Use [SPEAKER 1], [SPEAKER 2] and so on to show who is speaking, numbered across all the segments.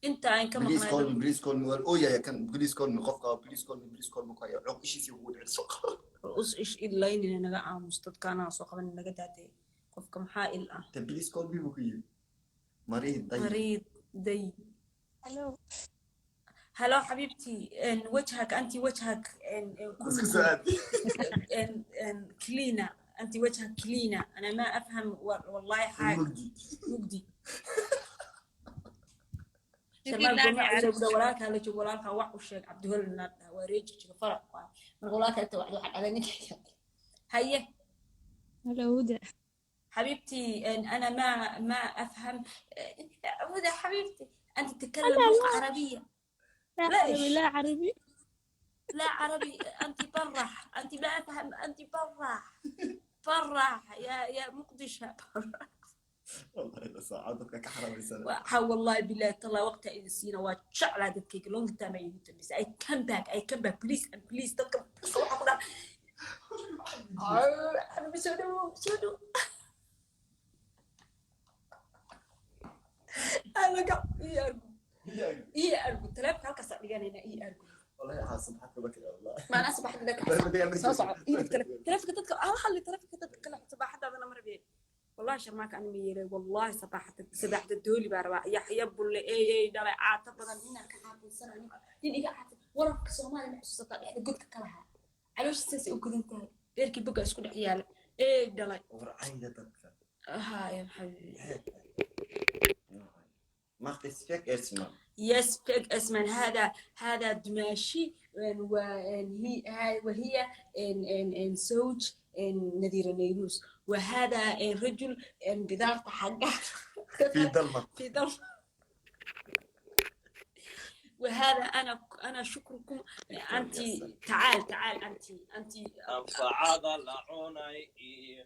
[SPEAKER 1] Inta aan ka
[SPEAKER 2] Please call
[SPEAKER 1] maqnaa.
[SPEAKER 2] me, please call me. Waa ooyaya kan. Please call me qofka, please call me, please call me ku haya. Cog ishiisii ugu dhicin soo qabo.
[SPEAKER 1] Us ish ilaynina, naga aamus. Dadkaanaa soo qaban, naga daadee. Qofka maxaa il ah?
[SPEAKER 2] Ta please call me buu ku yiri. Mariid day.
[SPEAKER 1] Mariid day.
[SPEAKER 3] Hello.
[SPEAKER 1] Hello حبيبتي، إن وجهك، انت وجهك إن
[SPEAKER 2] Isku soo aadi.
[SPEAKER 1] إن كلينا، انت وجهك كلينا. انا ما افهم والله حاجه.
[SPEAKER 2] Mugdi.
[SPEAKER 1] Mugdi. Sharmaal goorma cusub walaalkaa la joogo? Walaalkaa wax u sheeg. Cabdiwel naadha waa reeji jiro farac waay. Marka walaalkaa inta waxda waxaa dhacday ninka haye.
[SPEAKER 3] Hello, Huda.
[SPEAKER 1] حبيبتي، إن انا ما افهم. هدى حبيبتي، انت تتكلم
[SPEAKER 3] لا.
[SPEAKER 1] لغه عربيه؟
[SPEAKER 3] لا.
[SPEAKER 1] ليش؟
[SPEAKER 3] عربي، لا عربي.
[SPEAKER 1] لا عربي. انت برح، انت ما افهم. انت برح برح يا مقدشه برح.
[SPEAKER 2] Wallahi la saacad dadka ka xaramaysan.
[SPEAKER 1] Waxa wallahi billahi tala waqti idin siina waa jeclaa dadkayga. Long time ay igu dambeysay. I come back, I come back, please and please. Dadka waxa ku dhaca, xabibi, soo dhawow, soo dhawow. Anaga ii argu, ii argu. Taleefka halkaas dhiganayna, ii argu.
[SPEAKER 2] Wallahi xaasan xaq bakra wallahi.
[SPEAKER 1] Maanaa sabaxda dadka soo soco, ii dhig taleefka dadka hala hadli, taleefka dadka kale sabaxadaadana ma rabee. Wallahi sharmaaka ani ma yeelay. Wallahi sabaxda, sabaxda dooli baa rabaa. Yaxya bulle ey ey dhalay caata badan ninaan ka caataysan aniga, nin iga caatay. Wararka Soomaaliya ma xusuusataa? Dhexda godka ka lahaa, caloosha saasay u godan tahay, dheerkii boga isku dhex yaala ey dhalay.
[SPEAKER 2] War cayda dadka.
[SPEAKER 1] Haya xabiibi.
[SPEAKER 2] Macht es fek esma.
[SPEAKER 1] Yes, fake اسما. هذا دماشي وهي وهي إن إن إن زوج إن نذير نيروس، وهذا إن رجل إن بدارة حقه.
[SPEAKER 2] في ضلمة.
[SPEAKER 1] في ضل. وهذا انا شكركم. انت تعال تعال، انت.
[SPEAKER 4] Anfacada la cunay iyo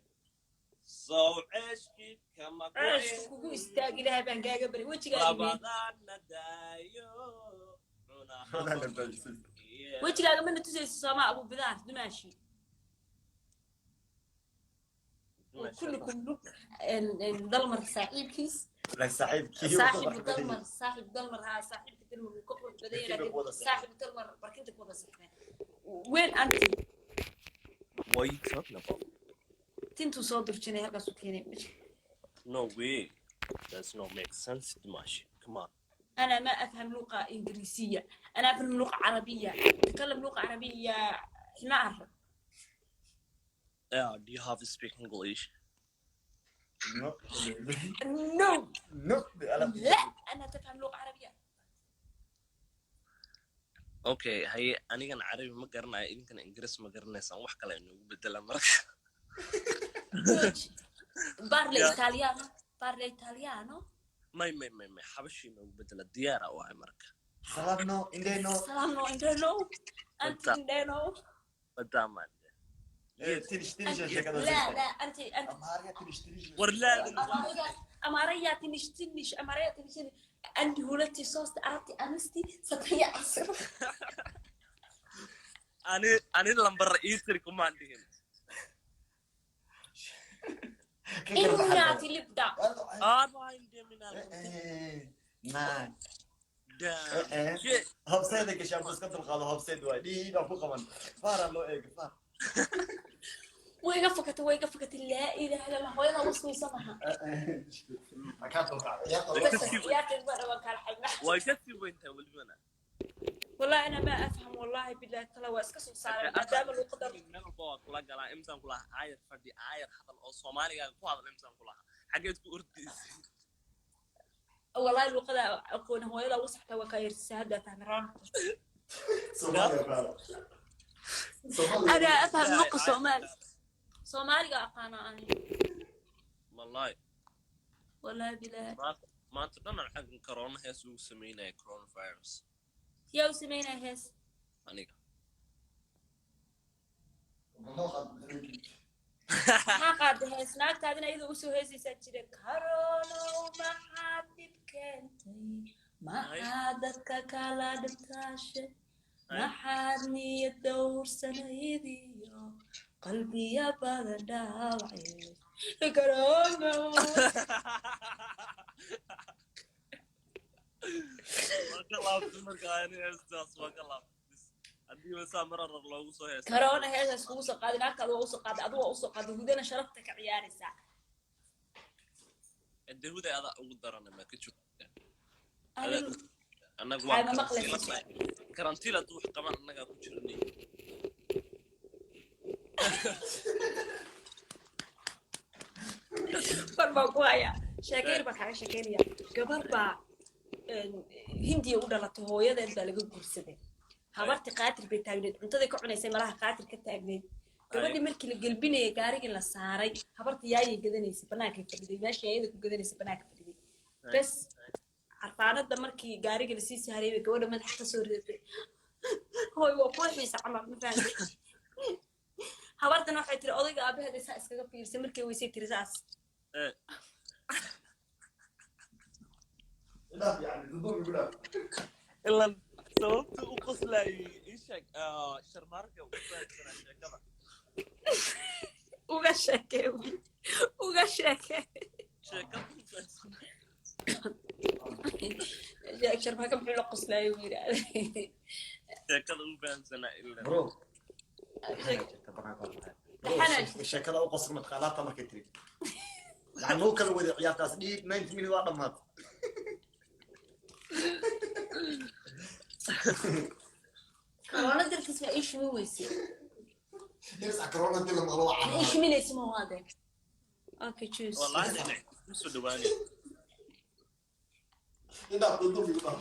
[SPEAKER 4] sow ceeshkii kama
[SPEAKER 1] عيش
[SPEAKER 4] go'in.
[SPEAKER 1] Kugu istaag, ilaahay baan kaaga bari wejigaaga.
[SPEAKER 4] Labadaana daayo.
[SPEAKER 2] Cunahana daayo.
[SPEAKER 1] Wejigaaga mana tusayso soomaa? Abu bidaar dumaashi. كلكم لك دلمر صاحبكيس.
[SPEAKER 2] La saaxiibkii.
[SPEAKER 1] صاحب دلمر، صاحب دلمر، ها صاحب دلمر وكبر بدين.
[SPEAKER 2] Barkinta ku wada seexdeen.
[SPEAKER 1] صاحب دلمر barkinta ku wada seexdeen. وين انت؟
[SPEAKER 4] What are you talking about?
[SPEAKER 1] Tintuu soo durjinay halkaasuu keenay.
[SPEAKER 4] No way. Does not make sense, Dimash. Come on.
[SPEAKER 1] انا ما افهم لغه انجليزيه، انا افهم لغه عربيه. تكلم لغه عربيه حمار.
[SPEAKER 4] Yeah, do you have to speak English?
[SPEAKER 2] No.
[SPEAKER 1] No.
[SPEAKER 2] No.
[SPEAKER 1] لا، انا تفهم لغه عربيه.
[SPEAKER 4] Okay, haye, anigan Carabi ma garanayo, idinkana Ingiriis ma garanaysaan, wax kale inoogu bedela marka.
[SPEAKER 1] Parla
[SPEAKER 4] Yeah.
[SPEAKER 1] italiano, parla italiano.
[SPEAKER 4] May, may, may, may, xabashi inoogu bedela, diyaara u ahay marka.
[SPEAKER 2] Salam no, inde no.
[SPEAKER 1] سلام no, indeno انت.
[SPEAKER 4] Wada.
[SPEAKER 1] Indeno.
[SPEAKER 4] Badaamaan.
[SPEAKER 2] Tinish tinish sheekada.
[SPEAKER 1] لا لا، انت انت.
[SPEAKER 2] Amhariga tinish tinish.
[SPEAKER 4] War laadan.
[SPEAKER 1] أمارية تنش تنش، أمارية تنش تنش. عندي هولتي صوص عرفتي أمستي سطحية عصر.
[SPEAKER 4] Ani lambar ii tiri kumaan dhihin.
[SPEAKER 1] إناتي لبدا.
[SPEAKER 2] Nine.
[SPEAKER 4] Damn. Shit.
[SPEAKER 2] Hobseeda gashaa buu iska dulqaado, hobseed waay dhiiga ku qaban faaraa loo eega faar.
[SPEAKER 1] ويقف فكت، ويقف فكت. لا إله إلا الله، وين وصلوا سمها.
[SPEAKER 2] Kaa dulqaado.
[SPEAKER 1] بس يا كبر وكان حلنا.
[SPEAKER 4] Way ka sii weyntahay welibana.
[SPEAKER 1] والله أنا ما أفهم، والله بالله تلا وأسكس صار ما دام القدر.
[SPEAKER 4] Meel walba waa kula galaa. Imsaan kulahaa aayar fadhi, aayar hadal oo Soomaaliga ku hadal. Imsaan kulahaa xageed ku ordaysay?
[SPEAKER 1] والله الوقت أقول هو يلا وصحته وكاير هذا فهم ران.
[SPEAKER 2] Soomaaliya faara. Soomaaliya.
[SPEAKER 1] أنا أفهم لغة صومال، صومالي أقانا أنا.
[SPEAKER 4] Wallahi.
[SPEAKER 1] والله بالله.
[SPEAKER 4] Maanta dhan aan xaggan corona hees ugu sameynaya, coronavirus.
[SPEAKER 1] يا وسمينا هس.
[SPEAKER 4] Aniga.
[SPEAKER 1] Maxaa qaada hees naagtaadina iyadoo usoo heesaysaa jira? Karonow maxaad dhib keentay? Maxaad dadka kala dhibtaashe? Maxaad niyad dhowrsanaydiyo qalbiya badan dhaawacay karonow?
[SPEAKER 4] Waa ka laabtay markaa ani heestaas, waa ka laabtay. Bis haddii saa marar loogu soo heesta.
[SPEAKER 1] Karoona heesaas kugu soo qaaday, naagtaada waa usoo qaaday, adigu waa usoo qaaday, Hudana sharafta ka ciyaaraysaa.
[SPEAKER 4] Dee Huday adaa ugu darana, ma ka joogta?
[SPEAKER 1] Anigu
[SPEAKER 4] annagu
[SPEAKER 1] Ay,
[SPEAKER 4] waa
[SPEAKER 1] ma maqlaysid?
[SPEAKER 4] Karantiil hadduu wax qaban annagaa ku jirnay.
[SPEAKER 1] Bar baan ku hayaa, sheekeyr baan kaaga sheekeynaya. Gabar baa Hindiya u dhalatay, hooyadeed baa laga guursaday. Habarti qaatir bay taagneyd, cuntaday ka cunaysay malaha qaatir ka taagneyd. Gabadhii markii la gelbinayay gaarigii la saaray, habarti yaayay gadanaysay, bannaankay fadhiday, meesha yaayada ku gadanaysay bannaanka fadhiday. Bes carfaanada markii gaariga lasii saaray bay gabadha madaxa kasoo ridatay: "Hooy, waa kuu xiisa," camal, ma fahamtay? Habartana waxay tiri odayga aabaheeda saa iskaga fiirsay, markay weysay tiri saas.
[SPEAKER 2] Ilaaf yani duduub igu dhaaf.
[SPEAKER 4] Ilan sababta u qoslayay ii sheeg, Sharmaarka u fahamsanaa sheekada.
[SPEAKER 1] Uga sheekee wiil, uga sheekee.
[SPEAKER 4] Sheekada u fahamsanaa.
[SPEAKER 1] Sharmaaka muxuu la qoslaayay uu yidhaahday.
[SPEAKER 4] Sheekada u fahamsanaa ilan.
[SPEAKER 2] Bro.
[SPEAKER 1] Taxanaa jirta.
[SPEAKER 2] Sheekada u qosl mataqaalaata markay tiri yani noo kala waday ciyaartaas dhiig 90 minute waa dhammaatay.
[SPEAKER 1] Corona dartiis waa ii shimin weysay.
[SPEAKER 2] Corona dii la maqlo waa
[SPEAKER 1] Ma ii shiminaysa, ma waadeen? Okay, choose.
[SPEAKER 4] Wallahi dhinac ku soo dhawaanay.
[SPEAKER 2] Ilaaf duduub igu dhaaf.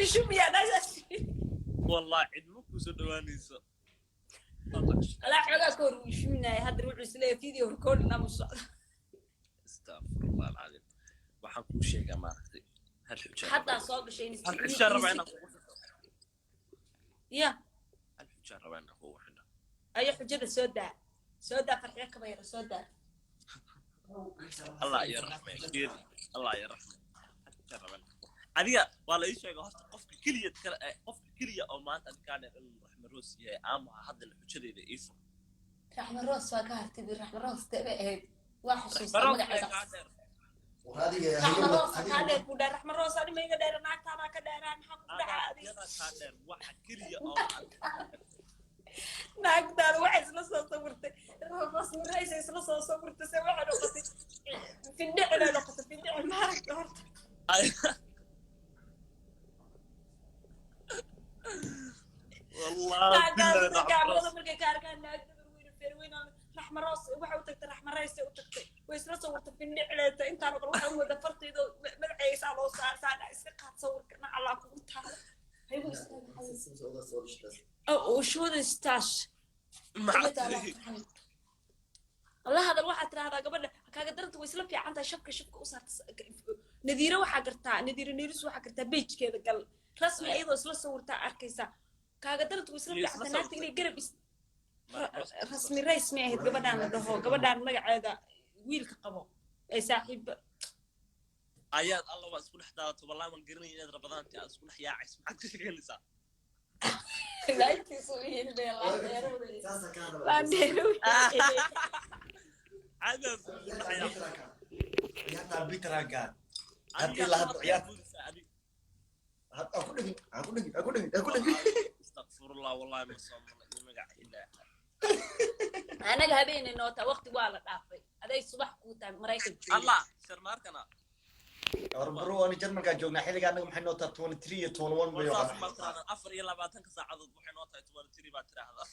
[SPEAKER 1] Ishumiyaa dhasaas.
[SPEAKER 4] Wallahi cidma ku soo dhawaanayso.
[SPEAKER 1] Alaa xoogaa ka hor wuu ishuminaya, hadda wuxuu isleeyahay video recording ama socda.
[SPEAKER 4] Astaqfirullah alcadiim, waxaan kuu sheegaa maaragtay hal xujaa.
[SPEAKER 1] Haddaa soo gashay.
[SPEAKER 4] Hal xujaa rabaa inaan kugu xidho.
[SPEAKER 1] Ya.
[SPEAKER 4] Hal xujaa rabaa inaan kugu xidho.
[SPEAKER 1] Ayo, xujada soo daa, soo daa, Farxiyo Kabayra, soo daa.
[SPEAKER 4] Allah iyo raxme geedi, Allah iyo raxme. Hal xujaa rabaa adiga waa la ii sheegay horta qofka keliya kale qofka keliya oo maanta adiga kaa dheer inuu Raxme Roos yahay ama haddana xujadeeda ii fur.
[SPEAKER 1] Raxma Roos waa ka hartay bi. Raxma Roos debe ahayd, waa xusuustaa.
[SPEAKER 4] Raxme Roos
[SPEAKER 1] Magaceeda.
[SPEAKER 4] kaa dheer.
[SPEAKER 2] Adiga.
[SPEAKER 1] Raxma Roos kaa dheer ku dhaa. Raxma Roos ani ma iga dheera? Naagtaadaa ka dheeraa, maxaa ku dhacaa adiga?
[SPEAKER 4] Iyada kaa dheer, waxa keliya oo
[SPEAKER 1] Naagtaada waxay isla soo sawirtay rasmi isla soo sawirtay, se waxay noqotay findhicilay noqotay, findhicil maaragta horta.
[SPEAKER 4] Wallahi
[SPEAKER 1] naagtaada
[SPEAKER 4] billahi Raxme
[SPEAKER 1] gacmooda
[SPEAKER 4] Roos.
[SPEAKER 1] Markay ka arkaan naag dabar weyne feerweyn, Raxma Roos waxay u tagtay, Raxma Rays u tagtay, way isla sawirtay findhicileeta intaan oo kale. Waxay u wada fartaydo magaceysaa loo saar saadha iska qaad sawirka nacalaa kugu taala haygu istaaga. Oh, shooda stash.
[SPEAKER 4] Maxaa tiri?
[SPEAKER 1] La hadal, waxaad tidahdaa gabadha kaaga daranta way isla fiican tahay, shabka shabka u saarta Nadiire waxaa gartaa, Nadiire Niiris waxaa gartaa, bejkeeda gal rasmi iyadoo isla sawirtaa arkaysaa. Kaaga daranta way isla
[SPEAKER 4] Iyo isla
[SPEAKER 1] fiican tahay naagta
[SPEAKER 4] sawirtay.
[SPEAKER 1] Inay garab is Rasmi Rays may ahayd gabadhaan la dhaho, gabadhaan magaceeda wiilka qabo ee saaxiiba.
[SPEAKER 4] Ayaad alla waa isku dhex daadato, wallahi waan garanaya inaad rabadaanti aad isku dhex yaacayso. Maxaad ka sheeganaysaa?
[SPEAKER 1] Laantiisu u yeelmaya, laandeero.
[SPEAKER 4] Caadaas isku dhex yaac.
[SPEAKER 2] Ciyaarta arbitranka.
[SPEAKER 4] Adiga
[SPEAKER 2] Hadii la hadlo ciyaar-
[SPEAKER 4] guuraysaa, adiga.
[SPEAKER 2] Ha ku dhegin, ha ku dhegin, ha ku dhegin, ha ku dhegin.
[SPEAKER 4] Astaqfirullah, wallahi ma soo maray iyo magaca Ilaah.
[SPEAKER 1] Anaga habeenay noota, waqti waa la dhaafay, aday subax kuu tahay Maraykan jooga.
[SPEAKER 4] Allah Sharmaarkana.
[SPEAKER 2] War bro, ani Jarmalkaa joognaa xilliga, annaga maxay noo tahay 23 iyo 21 bay.
[SPEAKER 4] Warsaas ma tiraahdaa 24-ka saacadood waxay noo tahay 23 baa tiraahdaa.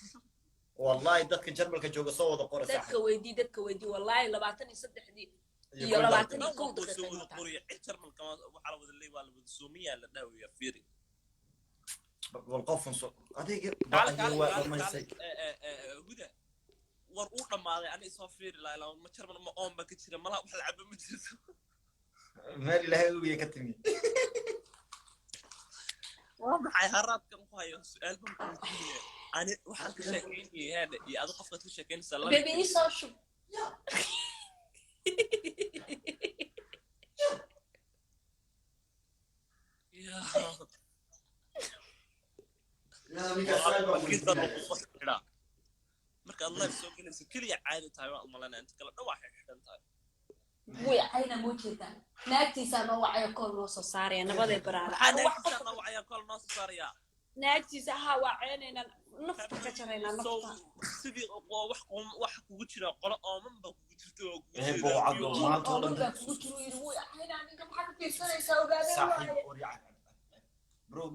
[SPEAKER 2] Wallahi dadka Jarmalka jooga soo wada qora.
[SPEAKER 1] Dadka weydii, dadka weydii, wallaahi 23-dii
[SPEAKER 2] Iyo
[SPEAKER 1] iyo
[SPEAKER 2] kuwa
[SPEAKER 1] labaatan
[SPEAKER 4] dhan
[SPEAKER 1] iyo kow
[SPEAKER 4] walbuu soo
[SPEAKER 1] daqiiqay
[SPEAKER 4] wada
[SPEAKER 1] noqotaa.
[SPEAKER 4] qoriya cid Jarmalka waxaa la wada leey waa la wada soomiyaa la dhaawaya fiiri.
[SPEAKER 2] Bal qofun soo adiga
[SPEAKER 4] Kaale,
[SPEAKER 2] baa
[SPEAKER 4] kaale,
[SPEAKER 2] waa
[SPEAKER 4] kaale,
[SPEAKER 2] dhamaysay.
[SPEAKER 4] kaale, Huda war uu dhammaaday, ani isoo fiiri lahaa ilaa ma Jarmal ma oon ba ka jira malaha, wax la cabo ma jirto.
[SPEAKER 2] Meel Ilaahay ogiya ka timi.
[SPEAKER 4] Waa maxay haraadkan ku hayo? Su-aal baan ku weydiinaya ani, waxaan ka sheekeynayay heedhe iyo adi qofkaad ka sheekeynaysaa laba.
[SPEAKER 1] Baby, ii soo shub.
[SPEAKER 4] Yaa. Markaad live soo gelayso keliya caadi tahay waan umalanaya, inta kale dhan waa xidhan tahay.
[SPEAKER 1] Way cayna moo jeedaa, naagtiisaa noo wacayo, kool noo soo saaraya, nabadee baraara.
[SPEAKER 4] Maxaa naagtiisa noo wacaya, kool noo soo saaraya?
[SPEAKER 1] Naagtiisa haa, waa ceynaynaa, nafta ka jaraynaa.
[SPEAKER 4] So
[SPEAKER 1] nafta.
[SPEAKER 4] Sidii oo wax kugu jira, qolo ooman ba kugu jirto oo kugu
[SPEAKER 2] Eh,
[SPEAKER 4] jeeda.
[SPEAKER 2] Bowcado, maanta oo dhan.
[SPEAKER 1] Ooman baa kugu jiro, yidhi way caynaa ninka, maxaa ka fiirsanaysaa? Ogaadeen
[SPEAKER 2] Saaxiib
[SPEAKER 1] waaye.
[SPEAKER 2] Waryaca.